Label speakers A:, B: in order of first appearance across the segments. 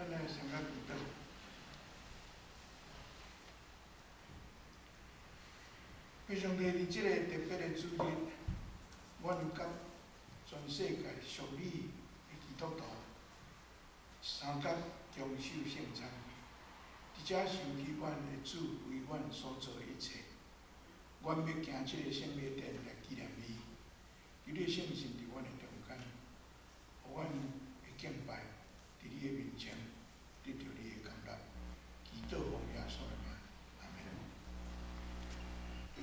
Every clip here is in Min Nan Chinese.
A: 咱來先來祈禱。上帝佇這個特別的主日，阮佮全世界屬你的基督徒相佮共守聖餐，佇遮想起阮的主為阮所做的一切，阮欲行這个聖禮殿來紀念伊。求你聖神佇阮的中間，予阮的敬拜佇你的面前得著你的甘納。祈禱奉耶穌的名，阿門。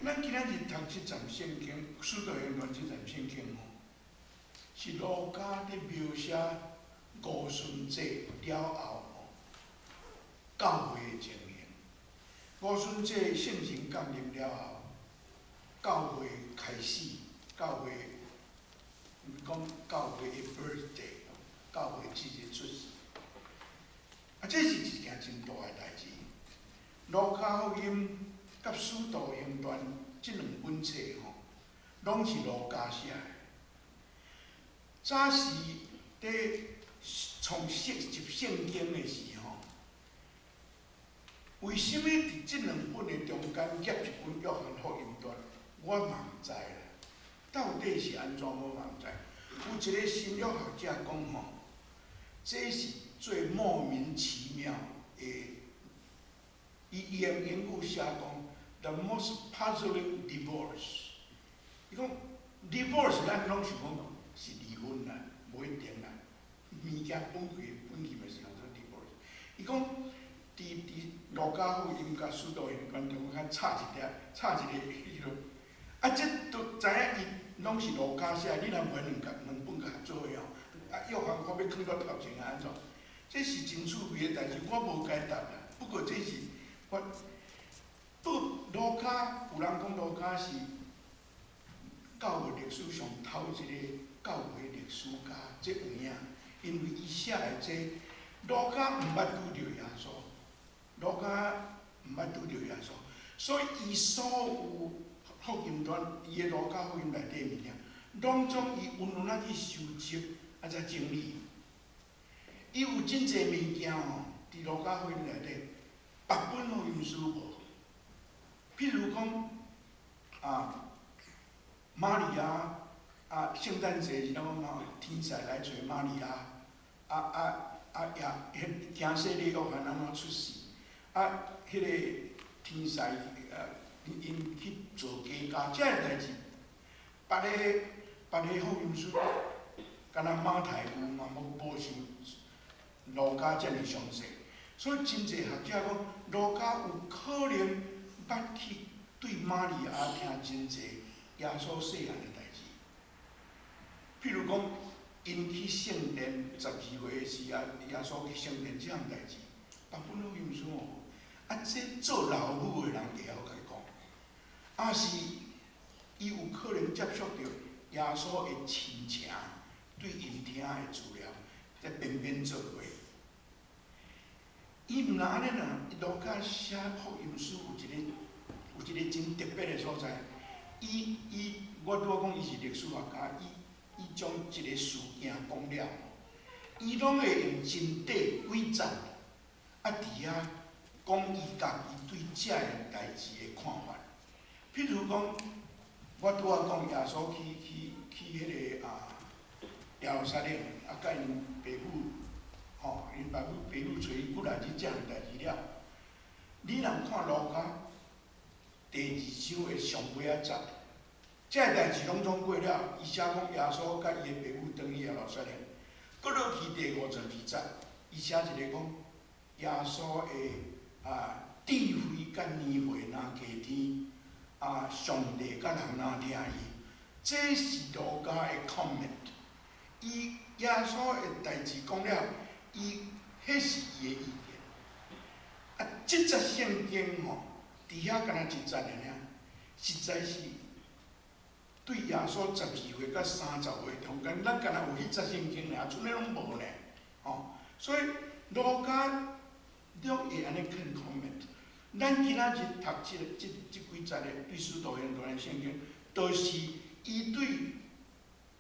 A: 咱今仔日讀這節聖經，使徒行傳這節聖經吼，是路加佇描寫五旬節了後吼，教會的情形。五旬節聖神降臨了後，教會開始，教會講教會的 birthday，教會節日出世。啊，這是一件真大的代誌。路加福音佮使徒行傳這兩本冊吼，攏是路加寫的。早時佇創設集聖經的時吼，為啥物佇這兩本的中間夾一本約翰福音傳？我嘛毋知啦。到底是按怎，我嘛毋知。有一個新約學者講吼，這是最莫名其妙的。伊伊用英語寫講，the most puzzling divorce。伊講 divorce，咱攏想講是離婚啦，無一定啦。物件分開分去嘛是叫做 divorce。伊講佇佇路加福音佮使徒行傳中間插一粒，插一个彼落。啊，這都知影伊攏是路加寫，你若無兩共兩本共做伙吼，啊，約翰福欲囥佇頭前啊按怎？這是真趣味的代誌，我無解答啦。不過這是我，不路加有人講路加是教會歷史上頭一個教會歷史家，這有影，因為伊寫的這路加毋捌拄著耶穌，路加毋捌拄著耶穌，所以伊所有福音傳，伊的路加福音內底物件，攏總伊穩穩仔去收集，啊才整理。伊有真濟物件吼，佇路加福音內底，別本福音書無。譬如講，啊，瑪利亞，啊，聖誕節時陣嘛，天使來揣瑪利亞，啊啊啊耶，彼驚洗禮約翰按怎出世，啊，彼个天使𪜶去做家教，這个代誌，別个別个福音書，敢若馬太有嘛，無無像路加遮爾詳細，所以真濟學者講，路加有可能捌去對瑪利亞聽真濟耶穌細漢的代誌，譬如講，𪜶去聖殿12歲的時啊，耶穌去聖殿這項代誌，別本福音書哦，啊，這做老母的人會曉共伊講，抑是伊有可能接觸著耶穌的親情，對𪜶聽的資料，才編編做伙。伊毋若按呢啦，路加寫福音書有一個有一個真特別的所在。伊伊，我拄仔講伊是歷史學家，伊伊將一個事件講了，伊攏會用真短幾節，啊佇遐講伊家己對這个代誌的看法。譬如講，我拄仔講耶穌去去去彼个啊耶路撒冷，啊佮𪜶爸母，吼，𪜶爸母爸母揣伊過來去這項代誌了。你若看路加第二章的上尾仔節，這个代誌攏總過了，伊寫講耶穌佮伊的爸母轉去耶路撒冷，閣落去第五十二節，伊寫一个講耶穌的啊智慧佮年歲若加添，啊上帝佮人若疼伊，這是路加的 comment。伊耶穌的代誌講了，伊彼是伊的意見。啊，這節聖經吼，佇遐敢若一節爾爾，實在是對耶穌十二歲佮30歲中間，咱敢若有彼節聖經爾，賰呢攏無呢，吼。所以路加攏會按呢囥 comment。咱今仔日讀這個這這幾節的對使徒行傳的聖經，都是伊對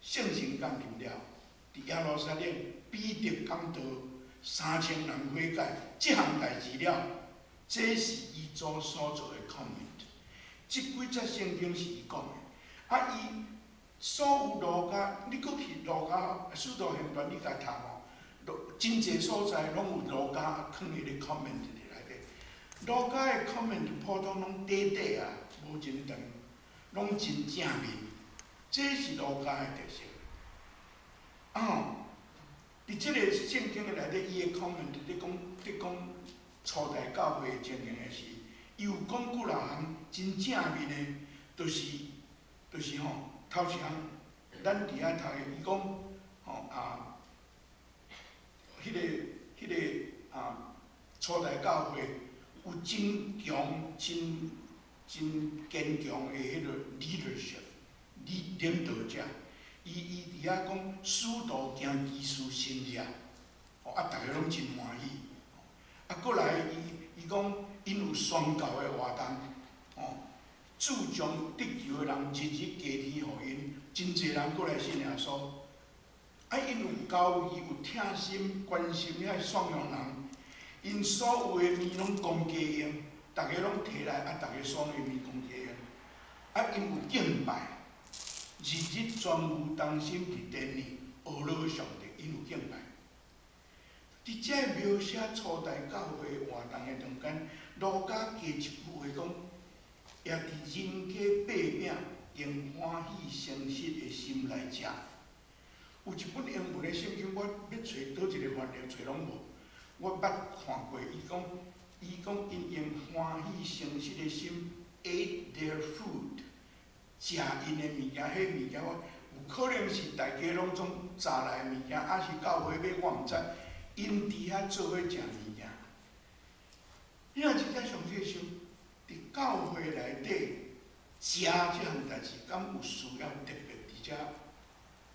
A: 聖神降臨了，佇耶路撒冷彼得講道， 3000人悔改，這項代誌了，這是伊所做的 comment。這幾節聖經是伊講的，啊，伊所有路加，你閣去路加使徒行傳，你共讀吼，真濟所在攏有路加囥彼個 comment 佇內底。路加的 comment 普通攏短短啊，無真長，攏真正面，這是路加的特色。啊吼，佇這個聖經的內底，伊的 comment 咧講初代教會的情形的時，伊有講幾若項真正面的，就是吼，頭一項，咱佇遐讀的，伊講吼啊，彼個啊，初代教會有真強、真真堅強的彼個 leadership，領導者。伊佇遐講，使徒行奇事神蹟，吼啊，逐个攏真歡喜。啊，閣來伊講，𪜶有宣教的活動，吼，主將得救的人日日加添予𪜶，真濟人閣來信耶穌。啊，𪜶有交誼，有疼心關心遐散養人，𪜶所有的物攏公家用，逐个攏提來，啊，逐个所有的物公家用。啊，𪜶有敬拜，日日全有同心佇殿裡學樂上帝，𪜶有敬拜。佇這描寫初代教會活動的中間，路加加一句話講，也佇人間擘餅，用歡喜誠實的心來食。有一本英文的聖經，我欲揣佗一个翻譯揣攏無。我捌看過，伊講𪜶用歡喜誠實的心 ate their food，食𪜶的物件，彼物件我有可能是大家攏總紮來的物件，抑是教會買，我毋知。𪜶佇遐做伙食物件。你若真正詳細想，佇教會內底食這項代誌，敢有需要特別佇遮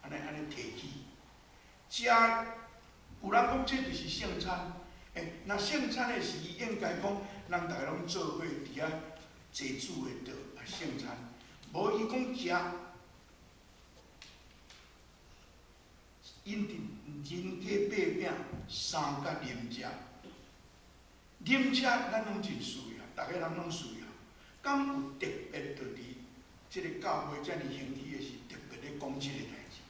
A: 按呢提起？食有人講這就是聖餐，欸，若聖餐的時，應該講人逐个攏做伙佇遐坐主的桌啊聖餐，無伊講食。𪜶佇人家擘餅，相佮啉食，啉食咱攏真需要，逐个人攏需要。敢有特別就佇這个教會遮爾興起的時，特別咧講這个代誌，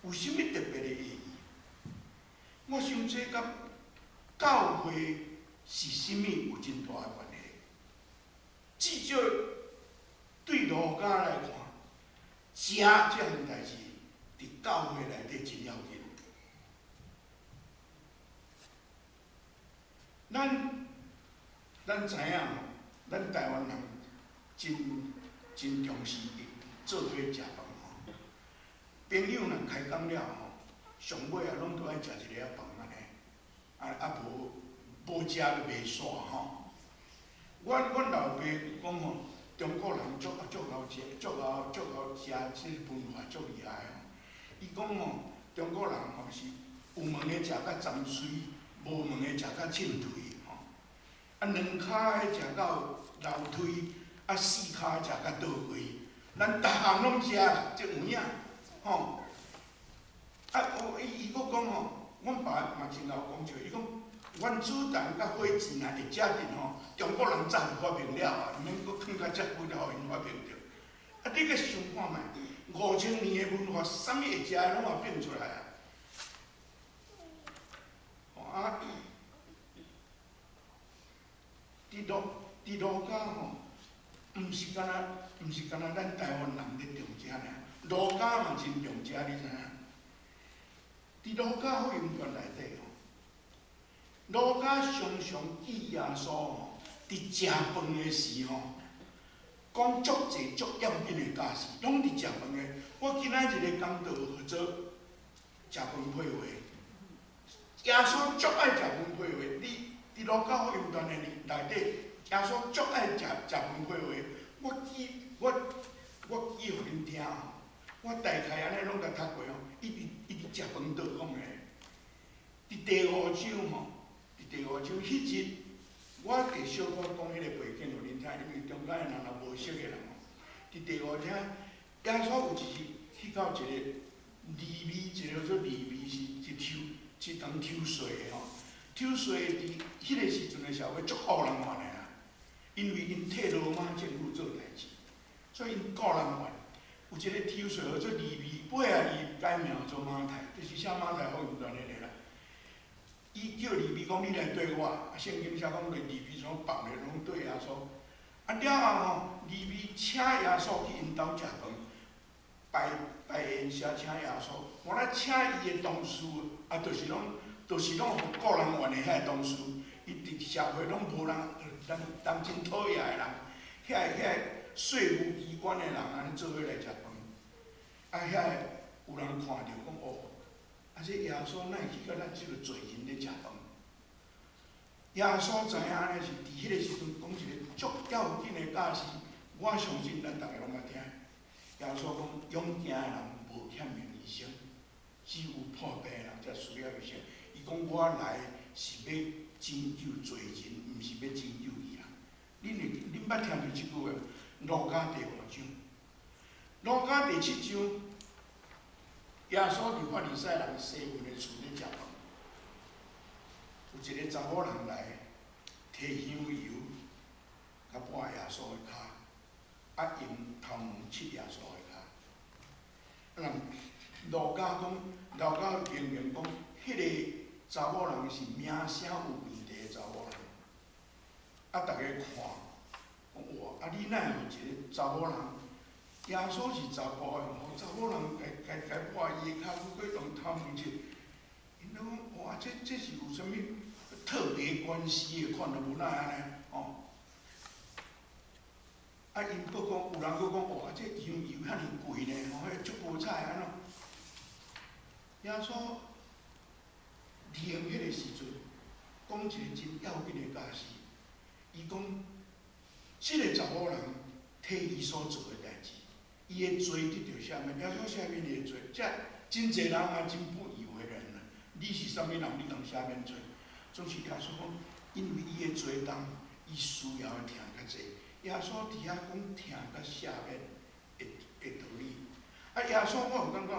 A: 有啥物特別的意義？我想這佮教會是啥物有真大的關係。至少對路加來看，食這項代誌，佇教會內底真要緊。咱知影吼，咱台灣人真真重視做伙食飯吼。朋友若開講了吼，上尾啊攏都愛食一个仔飯按呢，啊無無食就袂煞吼。阮老爸講吼，中國人足足𠢕食，足𠢕食這個文化足厲害吼。伊講吼，中國人吼是有毛的食甲鏨媠，無毛的食甲凊槌吼。啊，兩跤的食到樓梯，啊，四跤的食甲倒櫃。咱逐項攏食啦，這有影吼。啊，有伊伊閣講吼，阮爸嘛真𠢕講笑，伊講原子彈佮火箭若會食著吼，中國人早就發明了啊，毋免閣囥較遮久才予𪜶發明著。啊，你閣想看覓？5000年的文化，啥物會食的攏嘛變出來啊！啊，佇路加吼，毋是干焦咱台灣人咧重食爾，路加嘛真重食，你知影？佇路加福音傳內底吼，路加常常記耶穌吼，佇食飯的時吼，講足濟足要緊的教示，攏佇食飯的。我今仔日的講道號做食飯配話。耶穌足愛食飯配話，你佇路加福音傳的內底，耶穌足愛食飯配話。我記予恁聽吼，我大概按呢攏共讀過吼，伊佇食飯桌講的。佇第五章吼，佇第五章彼日，我會小可講彼个背景予恁聽，因為中間的人若無熟的人吼。佇第五章，耶穌有一日去到一個利未，一個叫做利未是一處，是當抽稅的吼，抽稅的佇彼个時陣的社會足顧人怨的啦，因為𪜶替羅馬政府做代誌，所以𪜶顧人怨。有一个抽稅號做利未，尾仔伊改名做馬太，就是寫馬太福音傳彼个啦。伊叫利未講：你來綴我，啊，聖經寫講，利未從放咧攏綴耶穌。啊了後吼，利未請耶穌去𪜶兜食飯，擺擺宴席請耶穌。原來請伊的同事，啊，就是攏予顧人怨的遐个同事，伊佇社會攏無人，人人真討厭的人，遐個稅務機關的人按呢做伙來食飯。啊，遐个有人看著講哦，啊這耶穌哪會去佮咱這个罪人咧食飯？耶穌知影按呢是佇彼個時陣講一个足要緊的教示，我相信咱逐个攏捌聽。耶穌講：勇健的人無欠醫生，只有破病的人才需要醫生。伊講我來是欲拯救罪人，毋是欲拯救義人。恁捌聽著這句話？路加第五章，路加第七章，耶穌佇法利賽人西門的厝咧食飯，有一个查某人來，提香油，共抹耶穌的跤，啊用頭毛拭耶穌的跤。人路加講，路加明明講，彼个查某人是名聲有問題的查某人。啊，逐家看，講哇，啊你哪會予一个查某人？耶穌是查埔的，予查某人共抹伊的跤，閣用頭毛拭。𪜶攏講哇，這是有啥物特別關係的款都無哪會按呢？吼。啊，𪜶閣講，有人閣講，哇，這香油遐爾貴呢，吼，彼足無彩按怎？耶穌利用彼个時陣，講一个真要緊的教示。伊講，這个查某人替伊所做的代誌，伊的罪得著赦免。耶穌赦免伊的罪，這真濟人嘛真不以為然啦。你是啥物人？你通赦免罪？總是耶穌講，因為伊的罪重，伊需要的疼較濟。耶穌佇遐講疼佮赦免的道理。啊，耶穌我有感覺，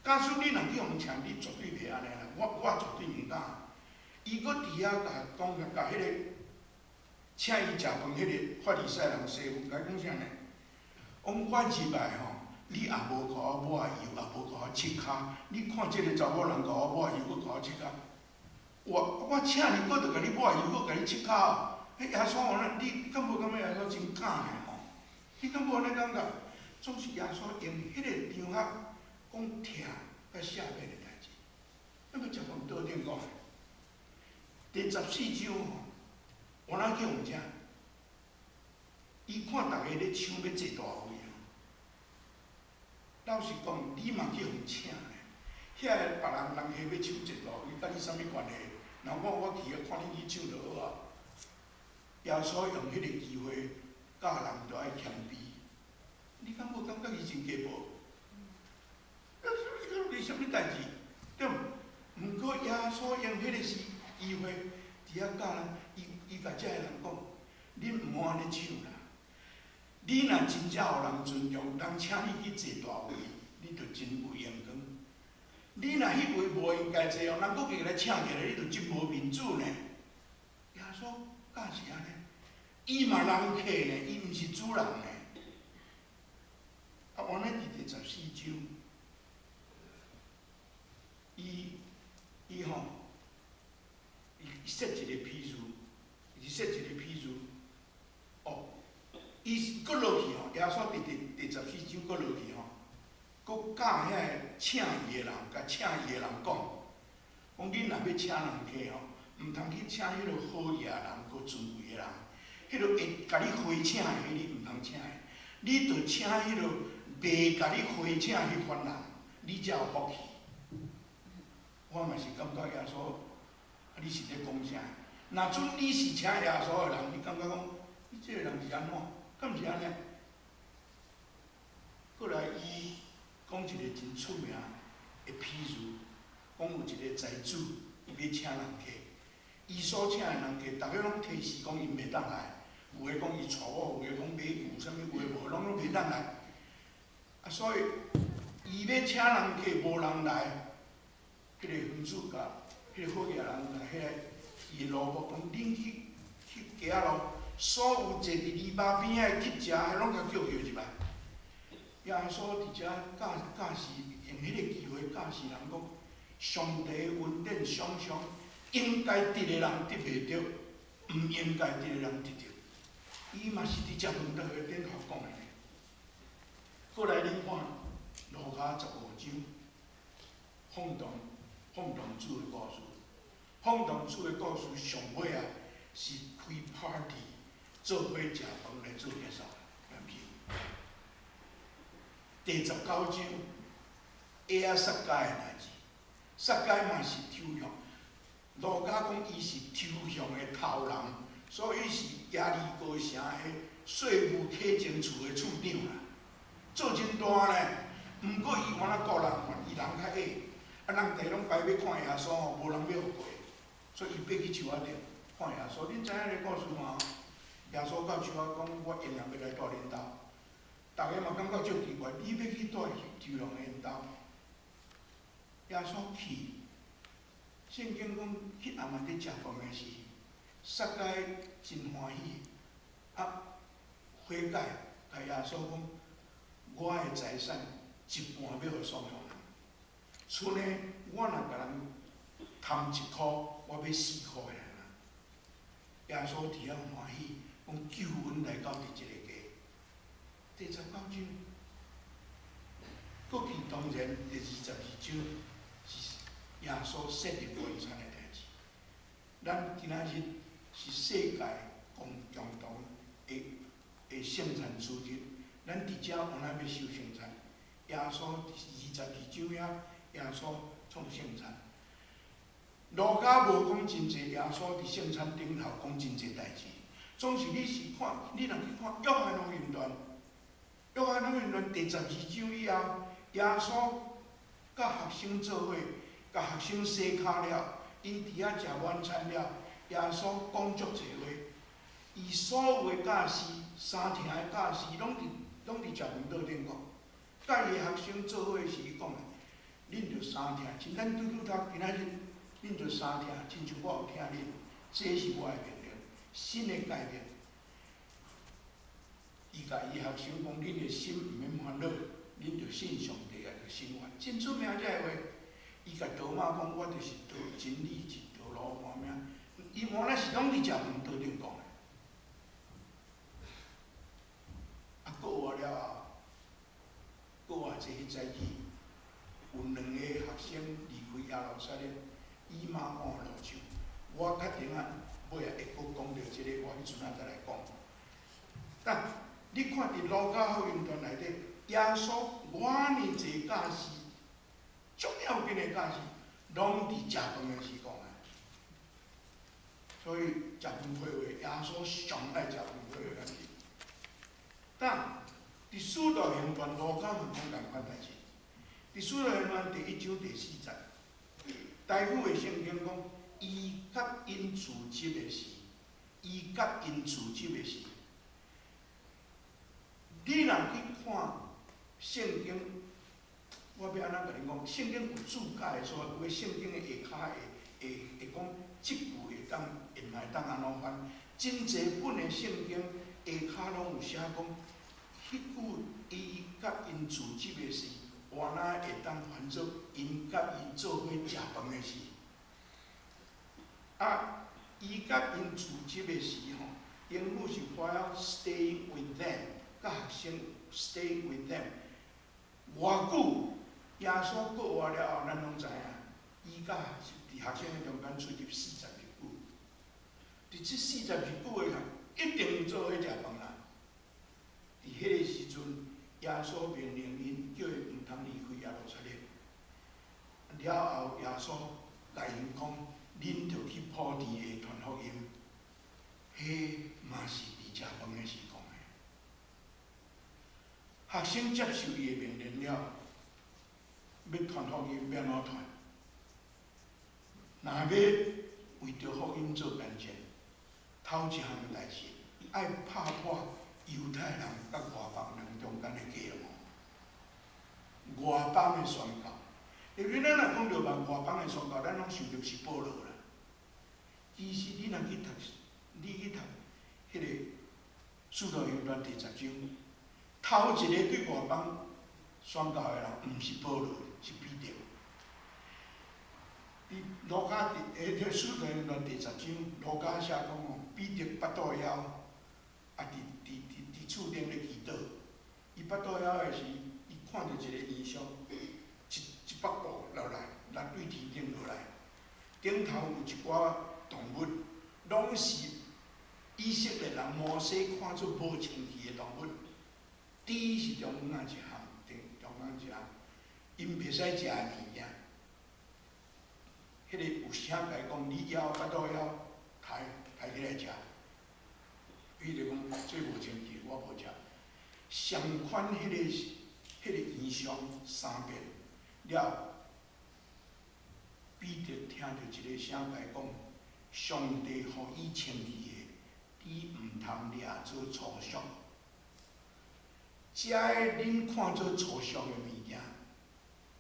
A: 假使你若去予請，你絕對袂按呢啦。我絕對毋敢。伊閣佇遐共講，共彼个請伊食飯彼个法利賽人西門，共伊講啥呢？講我入來吼，你也無共我抹油，也無共我拭跤。你看這个查某人共我抹油，閣共我拭跤。我請你，閣著共你抹油，閣共你拭跤哦。彼耶穌哦，你敢無感覺耶穌真敢的吼？你敢無按呢感覺？總是耶穌用彼個場合講疼佮赦免的代誌。咱欲食飯桌頂講，第14章吼，我哪去予請？伊看逐家咧搶欲坐大位哦。老實講，你嘛去予請咧，遐个別人人客欲搶坐大位，佮你啥物關係？若我去啊，看恁去搶就好啊。耶穌用彼個機會教人著愛謙卑。你敢無感覺伊真雞婆？你啥物代誌？對毋？毋過耶穌用彼個時機會，佇遐教人，伊共遮个人講：恁毋好按呢搶啦！你若真正予人尊重，人請你去坐大位，你就真有榮光。你若彼位無應該坐哦，人閣共來請起來，你就真無面子呢。耶穌教是按呢，伊嘛人客呢，伊毋是主人呢。啊，原來佇第14章，伊吼，伊設一个譬喻，伊設一个譬喻，哦，伊閣落去吼，耶穌佇第14章閣落去吼，閣教遐个請伊的人，共請伊的人講，講恁若欲請人客吼，毋通去請彼个好額人、閣尊貴的人，彼个會共你回請的，彼你毋通請的，你著請彼个袂共你回請彼款人，你才有福氣。我嘛是感覺耶穌，啊，你是咧講啥？若準你是請耶穌的人，你感覺講，你這個人是按怎？敢毋是按呢？過來，伊講一个真出名的譬喻，講有一个財主，伊欲請人客，伊所請的人客，逐家攏推辭講𪜶袂當來，有的講伊娶某，有的講買牛，啥物有的無，攏袂當來。啊，所以伊欲請人客，無人來，彼个園天主共彼个好額人共彼个伊的奴僕講，恁去去街仔路，所有坐佇籬笆邊仔的乞食，彼攏共叫叫入來。耶穌佇遮教教示，用彼个機會教示人講，上帝的恩典常常應該得的人得袂著，毋應該得的人得著。伊嘛是佇食飯桌會頂頭講的。過來恁看，路加十五章，放蕩放蕩子的故事，放蕩子的故事上尾啊是開 party 做伙食飯來做結束，敢毋是？第19章，鞋仔撒該的代誌，撒該嘛是抽象，路加講伊是抽象的頭人，所以是耶利哥城的稅務稽徵處的處長啦，做真大呢。毋過伊原來顧人看，伊人較矮，啊人逐攏排欲看耶穌吼，無人欲予過，所以伊爬去樹仔頂看耶穌。恁知影彼個故事嗎？耶穌到樹仔講：我永遠欲來蹛恁兜。逐家嘛感覺足奇怪，你欲去蹛抽象的𪜶兜？耶穌去，聖經講去暗暗佇食飯的時，撒該真歡喜，啊悔改，共耶穌講：我的財產一半欲予喪窮人。賰呢，我若共人貪一箍，我欲四箍回來。耶穌佇遐歡喜，講救恩來到佇這个家。第19章，過去當然第22章是耶穌設立晚餐的代誌。咱今仔日是世界共共同的的聖餐主日，咱佇遮有哪欲守聖餐？耶穌佇二十二章遐，耶穌創聖餐。路加無講真濟，耶穌佇聖餐頂頭講真濟代誌。總是你是看，你若去看約翰福音傳，約翰福音傳第12章以後，耶穌佮學生做伙，共學生洗跤了，𪜶佇遐食晚餐了，耶穌講足濟話，伊所有的教示，三聽的教示，攏佇食飯桌頂講。佮伊的學生做伙時，伊講的，恁著相疼，像咱拄拄讀今仔日，恁著相疼，親像我有疼恁，這是我的命令，新的誡命。伊共伊學生講，恁的心毋免煩惱，恁著信上帝，也著信我。真出名這个話。伊共多馬講，我就是道真理，是道路活命。伊原來是攏佇食飯桌頂講的。啊，過活了後，過偌濟彼早起，有兩个學生離開耶路撒冷，以馬忤路上。我較等仔尾仔會閣講著這个，我彼陣仔再來講。但你看佇路加福音傳內底，耶穌偌爾濟教示，足要緊的教示，攏佇食飯的時講的。所以食飯會話，耶穌上愛食飯會話，敢是？但佇使徒行傳，路加嘛講仝款代誌。佇使徒行傳第1章第4節，台語的聖經講，伊佮𪜶聚集的時，伊佮𪜶聚集的時，你若去看聖經，我欲按怎共恁講？聖經有注解的所在，有的聖經的下跤會會會講，這句會當會嘛會當按怎翻？真濟本的聖經下跤攏有寫講，彼句伊佮𪜶聚集的時，原來會當翻做𪜶佮伊做伙食飯的時。啊，伊佮𪜶聚集的時吼，英語是 while staying with them，佮學生 stay with them。偌久，耶穌復活了後，咱攏知影，伊佮佇學生的中間出入四十日久。佇這四十日久的人，一定做伙食飯啦。佇彼个時陣，耶穌命令𪜶，叫伊毋通離開耶路撒冷。了後，耶穌共𪜶講：恁著去普天下傳福音。彼嘛是佇食飯的時講的。學生接受伊的命令了，欲傳福音，欲按怎傳？若欲為著福音做見證，頭一項代誌愛拍破猶太人佮外邦人中間的隔膜，外邦的宣教。因為咱若講著外邦的宣教，咱攏其實你若去讀，你去讀彼個《使徒行傳》第10章，頭一個對外邦宣教的人，毋是保羅，是彼得。佇路加佇彼個《使徒行傳》第十章，路加寫講吼，彼得腹肚枵，啊佇佇佇佇厝頂咧祈禱。伊腹肚枵的時，伊看著一個異象，一一幅布落來，落對天頂落來，頂頭有一寡動物，攏是以色列人摩西看做無清氣的動物。豬是中間一項，中中間一項，𪜶袂使食的物件。彼個有聲共伊講，你枵腹肚枵，刣刣起來食。伊就講這無清氣，我無食。相款彼個彼個異象三遍了，彼得聽著一個聲共伊講，上帝予伊清氣的，你毋通掠做粗俗。遮个恁看做粗俗的物件，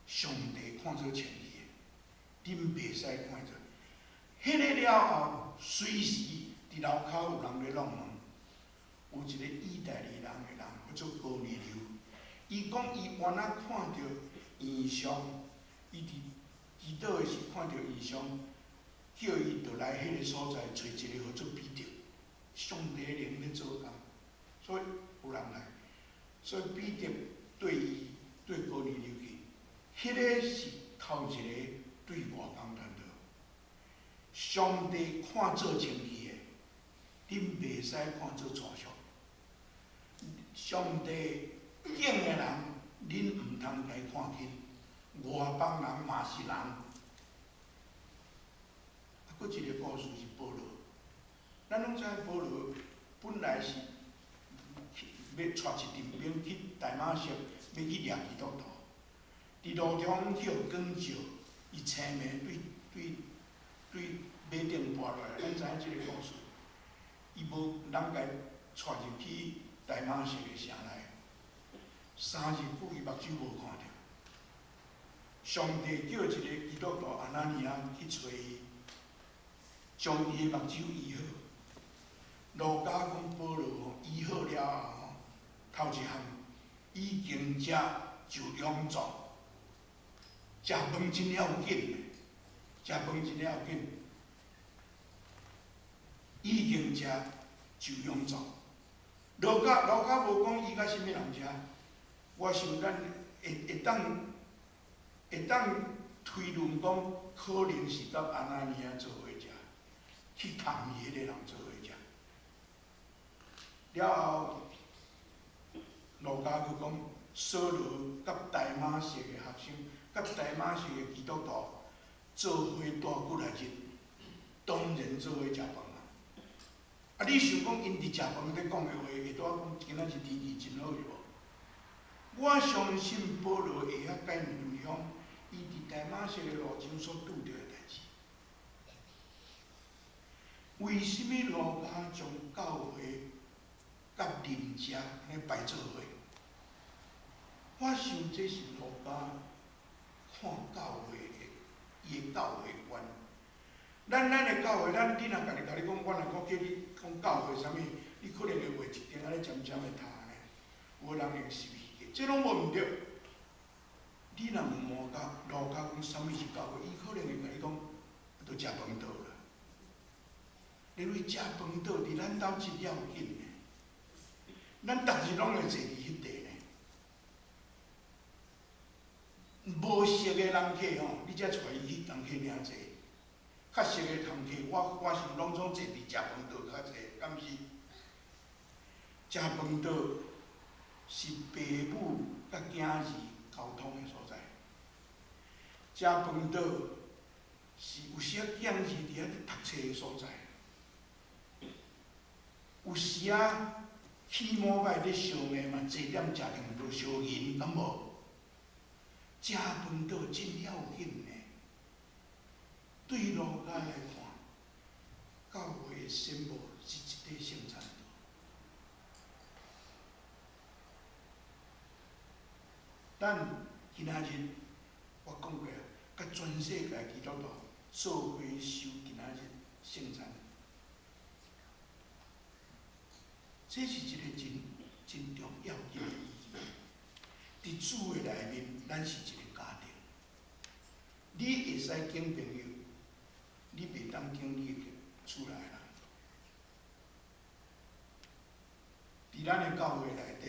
A: 上帝看做清氣的，恁袂使看做。彼个了後，隨時佇樓跤有人咧弄門，有一個意大利人的人叫做哥尼流，伊講伊原來看著異象，伊佇祈禱的時看著異象，叫伊著來彼個所在揣一個號做彼得，上帝的靈咧做工，所以有人來，所以彼得對伊對哥尼流去，彼個是頭一個對外邦傳道。上帝看做清氣的，恁袂使看做粗俗。上帝揀的人，恁毋通共伊看輕。外邦人嘛是人。啊，閣一個故事是保羅。咱攏知影保羅本來是去欲帶一陣兵去大馬色，欲去掠基督徒。佇路中去予光照，伊青暝對對對馬頂跋落來，咱知影這個故事。伊無人共伊帶入去大馬色的城內，3日久伊目睭無看著。上帝叫一個基督徒亞拿尼亞去揣伊，將伊的目睭醫好。路加講保羅吼醫好了後吼，頭一項已經食就勇壯，食飯真要緊，食飯真要緊，已經食就勇壯。路加路加無講伊佮啥物人食，我想咱會會當會當推論講，可能是佮亞拿尼亞做伙食，去探伊彼個人做伙食。了後，路加閣講，掃羅佮大馬色的學生，佮大馬色的基督徒做伙蹛幾來日，當然做伙食飯啊。啊，你想講𪜶佇食飯咧講的話，會拄仔講今仔日天氣真好是無？我相信保羅會曉共𪜶分享，伊佇大馬色的路上所拄著的代誌。為啥物路加將教會佮啉食按呢擺做伙？我想這是路加看教會的伊的教會觀。咱咱的教會，咱你若家己共你講，我若閣叫你講教會啥物，你可能會畫一間按呢尖尖的塔呢。有的人用十字架，這攏無毋對。你若問路加，路加講啥物是教會，伊可能會共你講，都食飯桌啦。因為食飯桌佇咱兜真要緊的，咱逐日攏會坐佇彼塊呢。無熟的人客吼，你才帶伊去同客爾坐。較熟的同客，我我想攏總坐佇食飯桌較濟，敢是？食飯桌是爸母佮囝兒溝通的所在。食飯桌是有時仔囝兒佇遐讀冊的所在。有時仔起摩擺咧相罵嘛，坐踮食飯桌相認，敢無？食飯桌真要緊呢。對路加來看，教會的聖母是一塊聖餐桌。咱今仔日我講過啊，佮全世界基督徒做伙守今仔日聖餐。這是一個真真重要的意義。佇主的內面，咱是一個家庭。你會使揀朋友，你袂當揀你的厝內人。佇咱的教會內底，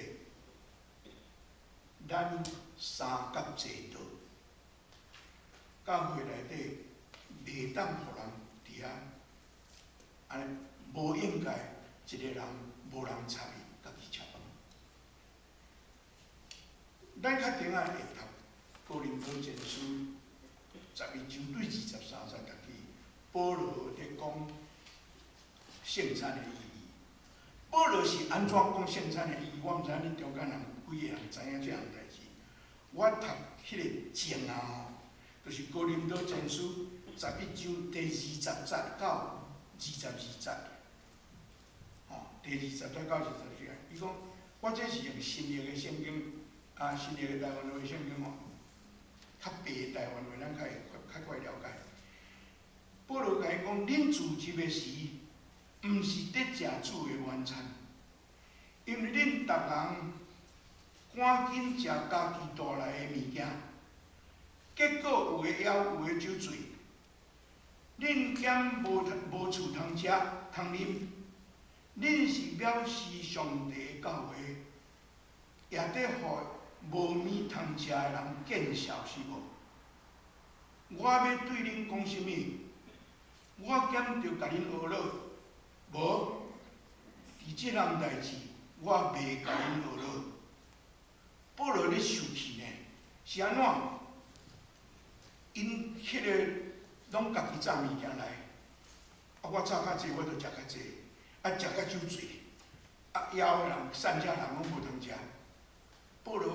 A: 咱三甲濟道。教會內底袂當予人佇遐，按呢無應該一個人無人插伊，家己食飯。咱較頂仔會讀哥林多前書11章對23節讀起，保羅佇講聖餐的意義。保羅是按怎講聖餐的意義？我毋知影恁中間人幾个人知影這項代誌。我讀彼個前啊吼，就是哥林多前書十一章第二十節到22節，吼，第二十節到22節。伊講，我這是用新約的聖經，啊，新約的台灣話聖經吼，較白的台灣話，咱較會較快了解。保羅共𪜶講，恁聚集的時，毋是佇食主的晚餐，因為恁逐人趕緊食家己帶來的物件，結果有的枵，有的酒醉。恁敢無無厝通食通啉？恁是藐視上帝的教會，也佇予無物通食的人見笑是無？我欲對恁講啥物？我敢著共恁呵咾？無，佇這項代誌，我袂共恁呵咾。保羅咧受氣呢，是按怎？𪜶彼個攏家己紮物件來，啊，我紮較濟，我就食較濟，啊，食甲酒醉，啊，枵的人、散食人攏無通食。保羅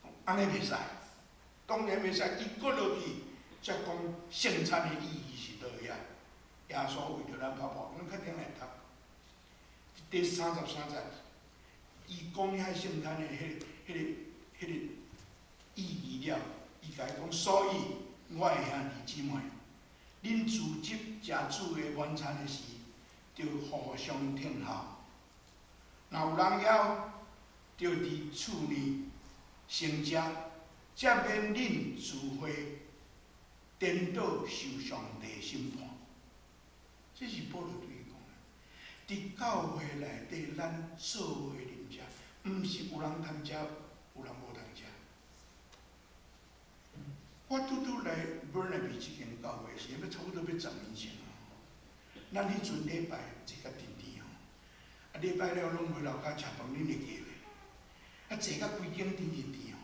A: 講按呢袂使，當然袂使，伊閣落去才講聖餐的意義是佗遐。耶穌為著咱拍破，咱較頂來讀第33節，伊講遐聖餐的彼個意義了，伊共伊講，所以我的兄弟姊妹，恁聚集食主的晚餐的時，著互相聽候。若有人枵，著佇厝內先食，才免恁聚會顛倒受上帝審判。這是保羅對伊講的。佇教會內底，咱做伙啉食，毋是有人通食，有人無通食。我拄拄來 Burnaby 這間教會時，欲差不多欲10年前啊。咱彼陣禮拜坐甲甜甜吼，啊禮拜了攏袂樓跤食飯，恁會記袂？啊坐甲規間甜甜甜吼，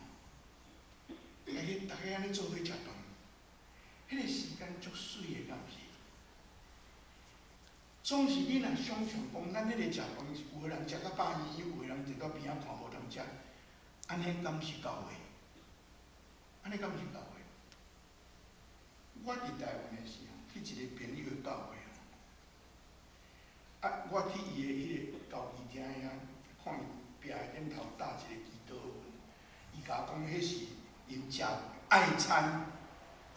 A: 逐家按呢做伙食飯，彼個時間足媠的，敢毋是？總是你若想像講，咱彼個食飯，有的人食甲飽圓圓，有的人坐佇邊仔看無通食，按呢敢是教會？按呢敢是教會？我佇台灣的時候，去一個朋友的教會吼，啊，我去伊的彼個交誼廳遐，看伊壁頂頭貼一個祈禱文，伊共我講彼是𪜶食愛餐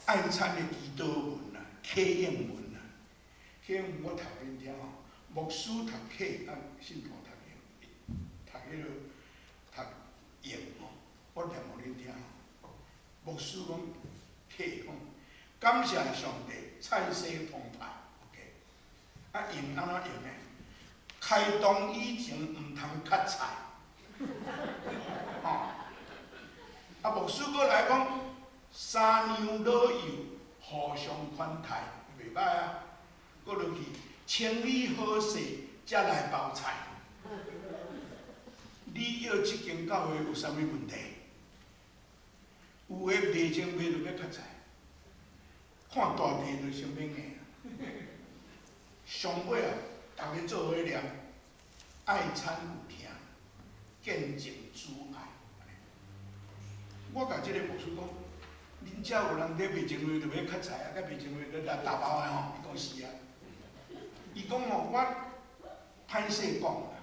A: 愛餐的祈禱文啦，啟應文啦。啟應文我讀予恁聽吼，牧師讀啟，啊，信徒讀應，讀彼個讀應吼，我念予恁聽吼。牧師講啟講，感謝上帝，菜色澎湃，OK。啊，應按怎應呢？開動以前毋通缺菜，吼。啊，牧師閣來講，三娘老幼互相款待，袂歹啊。閣落去，清理好勢，才來包菜。你約這間教會有啥物問題？有的賣前賣就欲缺菜，看大地就先欲硬。上尾啊，逐家做伙念，愛餐有疼，見證主愛。我共這個牧師講，恁遮有人佇賣前賣就欲缺菜啊，佮賣前賣就來打包的吼。伊講是啊。伊講吼，我歹勢講啦，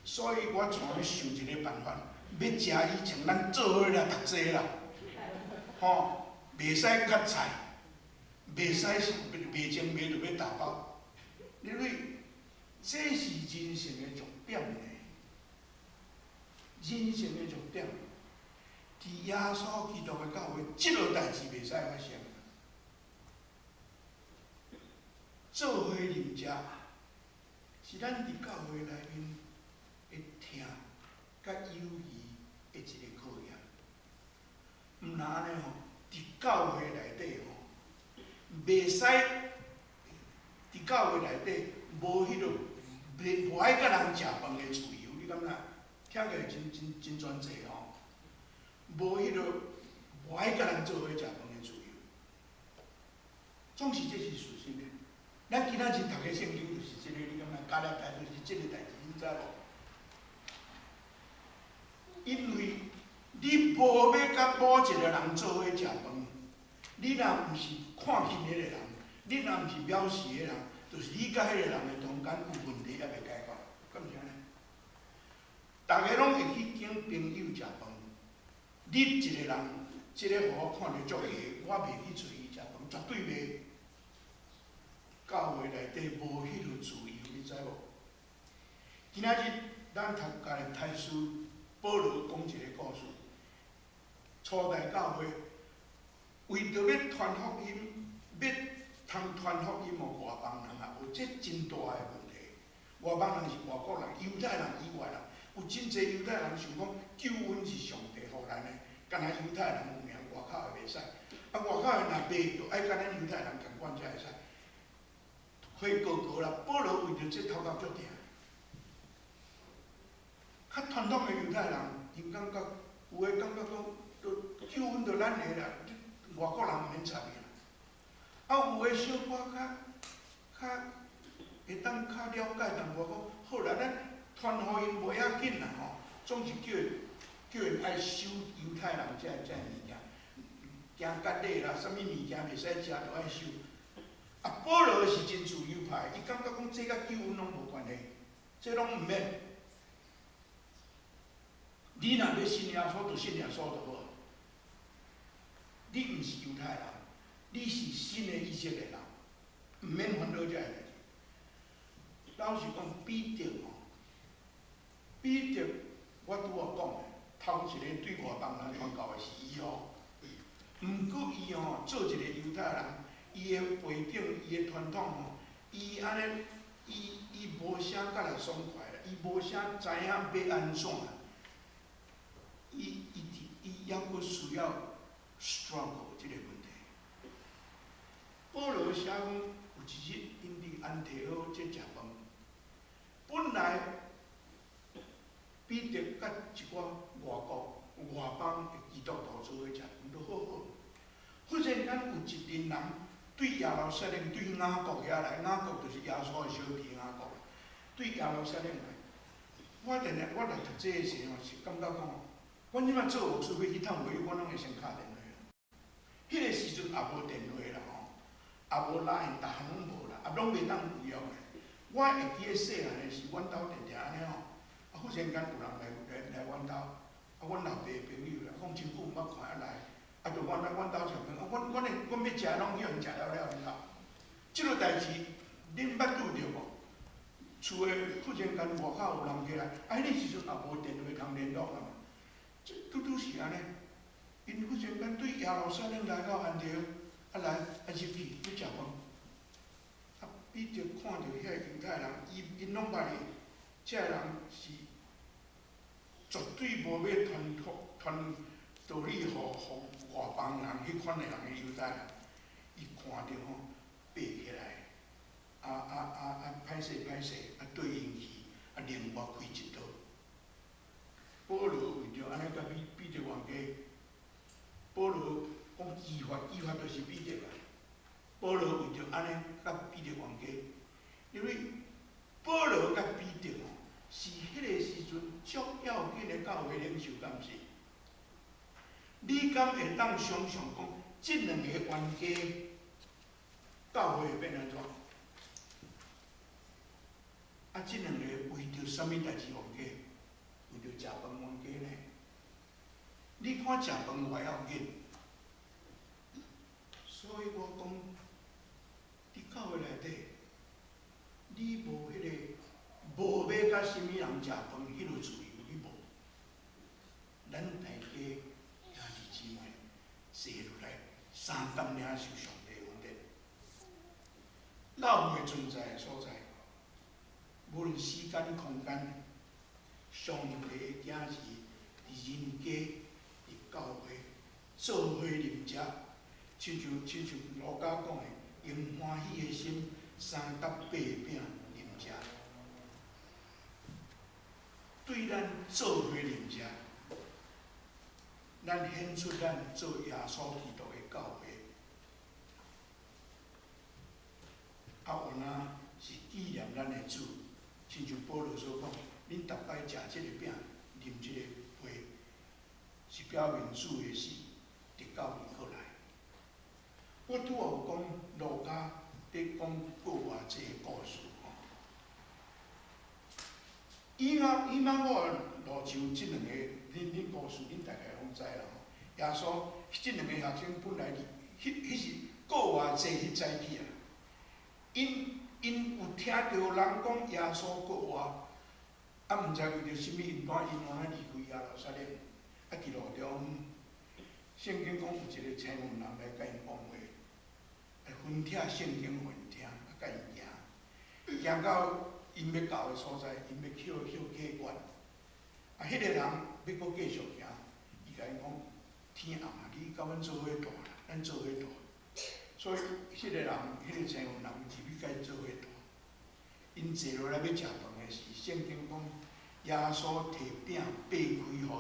A: 所以我怎欲想一個辦法，欲食以前咱做伙來讀冊啦，吼，袂使缺菜，袂袂使袂精袂就欲打包。因為這是人性的弱點呢，人性的弱點，佇耶穌基督的教會，這個代誌袂使發生。做伙啉食，是咱佇教會內面的疼佮友誼的一個考驗。毋若按呢吼，佇教會內底吼，袂使佇教會內底無彼個袂無愛佮人食飯的自由，你感覺？聽起來真真真專制吼，無彼個無愛佮人做伙食飯的自由。總是這是事實的。咱今仔日讀的聖經就是這個，你感覺？加拉太就是這個代誌，你知無？因為你無欲佮某一個人做伙食飯，你若毋是看輕彼個人，你若毋是藐視彼個人，就是你佮彼個人的中間有問題猶未解決，敢毋是按呢？逐家攏會去揀朋友食飯，你一個人，這个予我看著足下，我袂去揣伊食飯，絕對袂。教會內底無彼個自由，你知無？今仔日咱讀加拉太書，保羅講一個故事。初代教會為著欲傳福音，欲通傳福音予外邦人啊，有這真大的問題。外邦人是外國人，猶太人以外人，有真濟猶太人想講救恩是上帝予咱的，干焦猶太人有名，外口的袂使。啊，外口的若袂，就愛佮咱猶太人仝款才會使。火高高啦，保羅為著這頭殼足疼。較傳統的猶太人，𪜶感覺有的感覺講，都救恩就咱的啦，外國人毋免插伊啦。啊，有的小可較較會當較了解淡薄講，好啦，咱傳福音無要緊啦吼，總是叫叫𪜶愛守猶太人這這物件，行割禮啦，啥物物件袂使食都愛守。啊，保羅是真自由派，伊感覺講這佮救恩攏無關係，這攏毋免。你若欲信耶穌，就信耶穌就好。你毋是猶太人，你是新的以色列人，毋免煩惱這个代誌。老實講，彼得吼，彼得，我拄仔講的，頭一個對外邦人傳教的是伊哦。毋過伊吼做一個猶太人，伊的背景、伊的傳統吼，伊按呢，伊伊無啥佮來爽快啦，伊無啥知影欲按怎。伊伊佇伊猶閣需要 struggle 這個問題。保羅寫講，有一日𪜶佇安提阿這食飯，本來彼得佮一寡外國外邦的基督徒做伙食飯都好好。忽然間有一陣人對耶路撒冷對雅各遐來，雅各就是耶穌的小弟雅各，對耶路撒冷來。我定定我來讀這个時吼，是感覺講，阮這擺做牧師欲去探朋友，我攏會先敲電話。彼個時陣也無電話啦吼，也無 LINE，逐項攏無啦，也攏袂當預約的。我會記得細漢的時，阮兜定定按呢吼，啊忽然間有人來來來阮兜，啊阮老爸的朋友啦，講真久毋捌看啊來，啊就阮來阮兜食飯，啊阮阮的阮欲食攏予𪜶食了了，你知無？這個代誌恁捌拄著無？厝的忽然間外口有人過來，啊彼個時陣也無電話通聯絡啊嘛，這拄拄是按呢。𪜶忽然間對耶路撒冷來到安提阿，啊來啊入去欲食飯，啊彼得看著遐猶太人，伊𪜶攏捌伊，這个人是絕對無欲傳傳道理予予外邦人彼款的人的猶太人，伊看著吼爬起來，啊啊啊啊歹勢歹勢，啊對𪜶去，啊另外開一刀。保羅為著按呢共彼彼得冤家，保羅講磯法，磯法就是彼得啊。保羅為著按呢共彼得冤家，因為保羅佮彼得吼是彼個時陣足要緊的教會領袖，敢毋是？你敢會當想像講，這兩個冤家教會會變按怎？啊，這兩個為著啥物代誌冤家？為著食飯冤家呢？你看食飯偌要緊，所以我講你無彼個無欲佮啥物人食飯，彼個自由你無。咱大家兄弟姊妹坐落來，相當領受上帝恩典。教會存在的所在，無論時間空間，上帝的加持佇人間、佇教會做伙啉食，親像路加講的，用歡喜的心，相佮擘餅啉食。對咱做伙啉食，咱顯出咱做耶穌基督的教會。啊，有若是紀念咱的主，親像保羅所講，恁逐擺食這个餅、啉這个杯，是表明主的死，直到伊閣來。我拄仔有講路加佇講復活節的故事吼。以馬忤路上這兩个，恁故事恁大概攏知啦吼。耶穌這兩个學生本來彼是復活節彼早起啊。𪜶有聽著人講耶穌復活，啊，毋知為著啥物，𪜶帶𪜶按呢離開耶路撒冷，啊，佇路中，聖經講有一個青雲人來佮𪜶講話，來分拆聖經予𪜶聽，啊，佮𪜶行，行到𪜶欲到的所在，𪜶欲歇歇客館，啊，彼个人欲閣繼續行，伊共𪜶講：天暗啊，你佮阮做伙蹛啦，咱做伙蹛。所以，彼个人，彼个青雲人入去佮𪜶做伙蹛。𪜶坐落來欲食飯的時，聖經講耶穌提餅擘開予𪜶。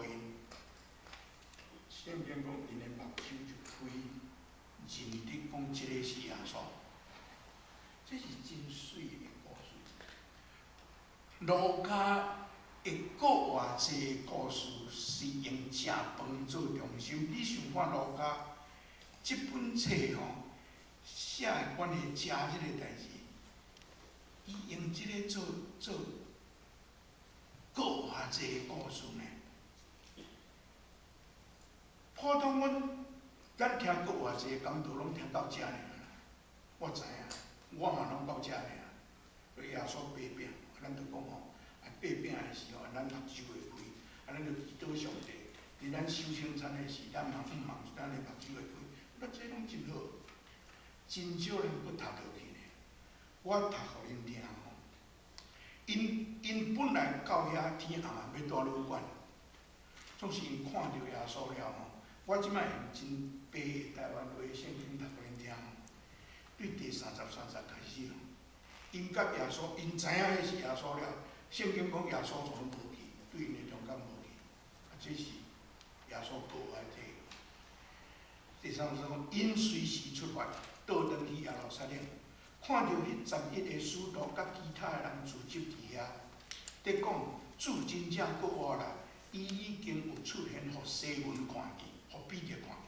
A: 聖經講𪜶的目睭就開，認得講這个是耶穌。這是真媠的故事。路加的復活節故事是用食飯做中心。你想看路加這本冊吼，寫的關於食這个代誌，伊用這个做復活節的故事呢？普通阮咱聽復活節講道攏聽到遮爾啦，我知影，我嘛攏到遮爾。耶穌擘餅，咱就講吼，啊擘餅的時候，咱目睭會開，啊咱就祈禱上帝。佇咱守聖餐的時，咱嘛向望咱的目睭會開，那這攏真好。真少人閣讀落去呢。我讀予恁聽吼，𪜶本來到遐天暗啊，欲蹛旅館，總是𪜶看著耶穌了吼。我這擺用真白的台灣話聖經讀予恁聽吼，對第33節開始吼，𪜶佮耶穌，𪜶知影彼是耶穌了。聖經講耶穌全無去，對𪜶的中間無去，啊，這是耶穌復活節。第三節講，𪜶隨時出發，倒轉去耶路撒冷，看著彼11個使徒佮其他的人聚集佇遐，佇講主真正復活啦，伊已經有出現予西門看見，予彼得看見。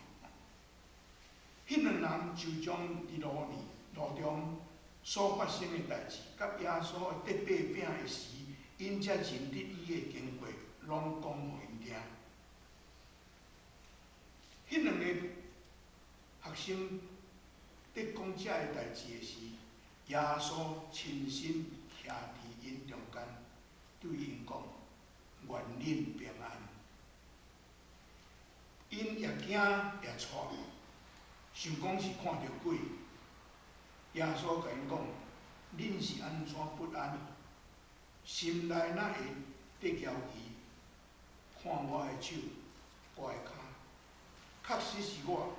A: 彼兩人就將佇路中所發生的代誌，佮耶穌佇擘餅的時，𪜶才認得伊的經過，攏講予𪜶聽。彼兩个學生佇講這个代誌的時，耶穌親身徛佇𪜶中間，對𪜶講：願恁平安。𪜶也驚也掣，想講是看著鬼。耶穌共𪜶講：恁是按怎不安？心內哪會得焦疑？看我的手，我的跤，確實是我。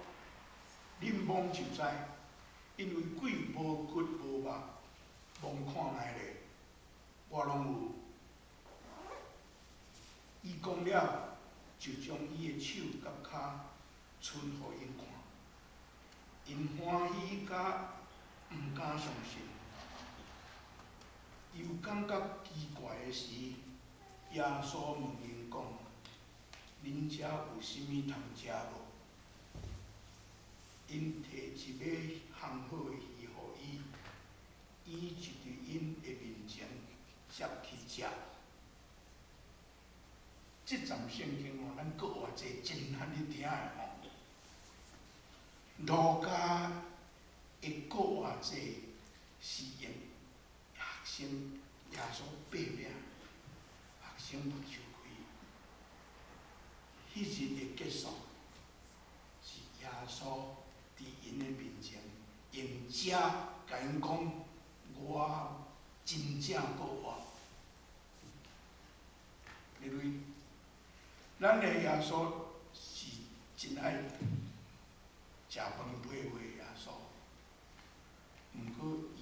A: 恁摸就知，因為鬼無骨無肉，摸看覓咧，我攏有。伊講了，就將伊的手佮跤伸予𪜶看。𪜶歡喜甲毋敢相信，猶感覺奇怪的時，耶穌問𪜶講：恁遮有啥物通食無？𪜶提一尾烘好的魚予伊，伊就佇𪜶的面前接去食。這節聖經吼，咱閣偌濟真難去聽的吼。路加的閣偌濟是用學生耶穌擘餅，學生目睭開。彼日的結束是耶穌佇𪜶的面前用食共𪜶講，我真正閣活。因為咱的耶穌是真愛食飯配話耶穌，毋過伊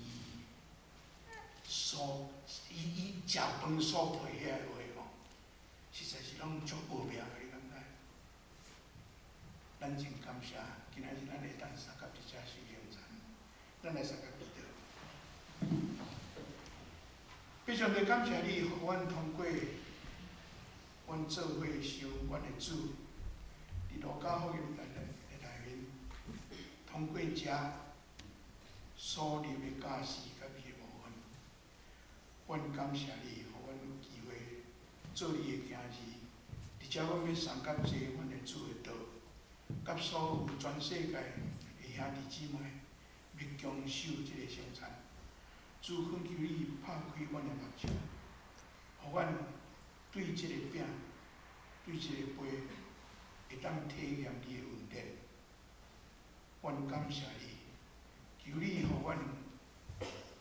A: 所伊伊食飯所配遐個話吼，實在是攏足奧妙的，你敢知？咱真感謝，今仔日咱會當相佮佇遮守聖餐，咱來相佮祈禱。非常的感謝你，予阮通過阮做伙想阮的主，佇路加福音的內面，通過遮所立的教示佮伊的部分，阮感謝你，予阮有機會做你的囝兒，而且阮欲相佮坐阮的主的桌，佮所有全世界的兄弟姊妹，欲共守這个聖餐。主，懇求你拍開阮的目睭，予阮對這個餅、對這個杯，會當體驗你的恩典。阮感謝你，求你予阮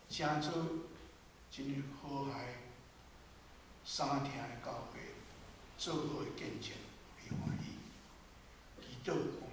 A: 成做真和諧、相疼的教會，做好的見證，予你歡喜。祈禱奉